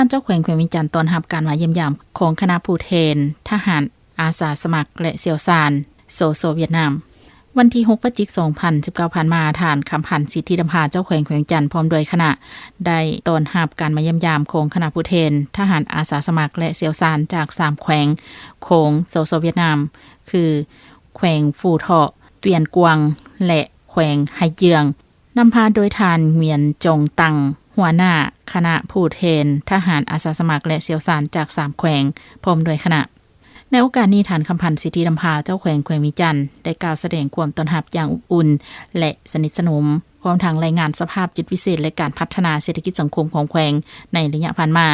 ທ່ານເຈົ້າແຂວງແຂວງວຽງຈັນ ຕ້ອນຮັບການມາຢ້ຽມຢາມຂອງຄະນະຜູ້ແທນທະຫານອາສາສະໝັກ ແລະ ຊ່ຽວຊານ ໂຊໂຊ ຫວຽດນາມ. ວັນທີຫົກ ພະຈິກ ສອງພັນສິບເກົ້າ ຜ່ານມາ, ທ່ານ ຄຳພັນ ສິດທິດຳພາ ເຈົ້າແຂວງແຂວງວຽງຈັນ ພ້ອມດ້ວຍຄະນະ ໄດ້ຕ້ອນຮັບການມາຢ້ຽມຢາມຂອງຄະນະຜູ້ແທນທະຫານອາສາສະໝັກ ແລະ ຊ່ຽວຊານຈາກສາມແຂວງຂອງ ໂຊໂຊ ຫວຽດນາມ ຄື ແຂວງຟູເທາະ, ຕວຽນກວາງ ແລະ ແຂວງໄຮເຈືອງ. ນຳພາໂດຍທ່ານ ຫງວຽນ ຈົງຕັງ ຫົວໜ້າຄະນະຜູ້ແທນທະຫານອາສາສະໝັກ ແລະ ຊ່ຽວຊານຈາກສາມແຂວງ ພ້ອມດ້ວຍຄະນະ. ໃນໂອກາດນີ້, ທ່ານ ຄຳພັນ ສິດທິດຳພາ ເຈົ້າແຂວງແຂວງວຽງຈັນ ໄດ້ກ່າວສະແດງຄວາມຕ້ອນຮັບຢ່າງອົບອຸ່ນ ແລະ ສະໜິດສະໜົມ, ພ້ອມທັງລາຍງານສະພາບຈຸດພິເສດ ແລະ ການພັດທະນາເສດຖະກິດສັງຄົມຂອງແຂວງໃນໄລຍະຜ່ານມາ.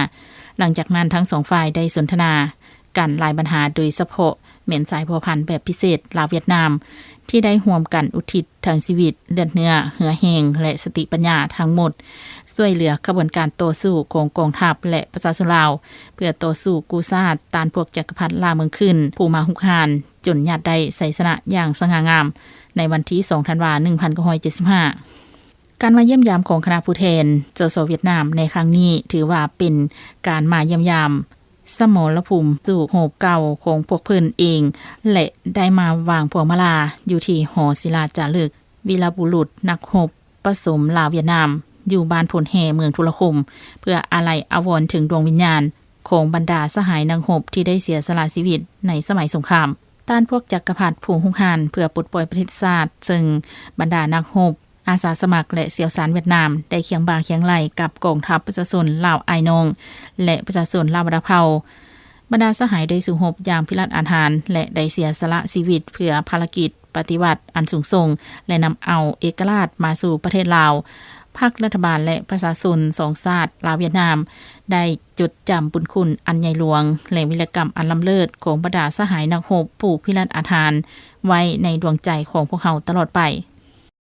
ຫຼັງຈາກນັ້ນ, ທັງສອງຝ່າຍໄດ້ສົນທະນາກັນຫຼາຍບັນຫາ, ໂດຍສະເພາະແມ່ນສາຍພົວພັນແບບພິເສດລາວຫວຽດນາມ ທີ່ໄດ້ຮ່ວມກັນອຸທິດ ທັງຊີວິດ, ເລືອດເນື້ອ, ເຫື່ອແຮງ ແລະ ສະຕິປັນຍາທັງໝົດ ຊ່ວຍເຫຼືອຂະບວນການຕໍ່ສູ້ຂອງກອງທັບ ແລະ ປະຊາຊົນລາວ ເພື່ອຕໍ່ສູ້ກູ້ຊາດຕ້ານພວກຈັກກະພັດລ່າເມືອງຂຶ້ນ ຜູ້ມາຮຸກຮານ ຈົນຍາດໄດ້ໄຊຊະນະຢ່າງສະຫງ່າງາມ ໃນວັນທີສອງ ທັນວາ ໜຶ່ງພັນເກົ້າຮ້ອຍເຈັດສິບຫ້າ. ການມາຢ້ຽມຢາມຂອງຄະນະຜູ້ແທນ ໂຊໂຊ ຫວຽດນາມ ໃນຄັ້ງນີ້ ຖືວ່າເປັນການມາຢ້ຽມຢາມ ສະໝໍລະພູມສູ້ຮົບເກົ່າຂອງພວກເພິ່ນເອງ ແລະ ໄດ້ມາວາງພວງມາລາຢູ່ທີ່ຫໍສິລາຈາລຶກ ວີລະບຸລຸດນັກຮົບປະສົມລາວຫວຽດນາມ ຢູ່ບ້ານໂພນແຮ່ ເມືອງທຸລະຄົມ ເພື່ອອາໄລອາວອນເຖິງດວງວິນຍານຂອງບັນດາສະຫາຍນັກຮົບທີ່ໄດ້ເສຍສະຫຼະຊີວິດໃນສະໄໝສົງຄາມ ຕ້ານພວກຈັກກະພັດຜູ້ຮຸກຮານ ເພື່ອປົດປ່ອຍປະເທດຊາດ, ເຊິ່ງບັນດານັກຮົບ ອາສາສະໝັກ ແລະ ຊ່ຽວຊານຫວຽດນາມ ໄດ້ຄຽງບ່າຄຽງໄຫຼ່ກັບກອງທັບປະຊາຊົນລາວອ້າຍນ້ອງ ແລະ ປະຊາຊົນລາວບັນດາເຜົ່າ. ບັນດາສະຫາຍໄດ້ສູ້ຮົບຢ່າງພິລັດອາດຫານ ແລະ ໄດ້ເສຍສະຫຼະຊີວິດເພື່ອພາລະກິດປະຕິວັດອັນສູງສົ່ງ ແລະ ນຳເອົາເອກະລາດມາສູ່ປະເທດລາວ. ພັກລັດຖະບານ ແລະ ປະຊາຊົນສອງຊາດລາວຫວຽດນາມ ໄດ້ຈົດຈຳບຸນຄຸນອັນໃຫຍ່ຫຼວງ ແລະ ວິລະກຳອັນລ້ຳເລີດຂອງບັນດາສະຫາຍນັກຮົບຜູ້ພິລັດອາດຫານ ໄວ້ໃນດວງໃຈຂອງພວກເຮົາຕະຫຼອດໄປ.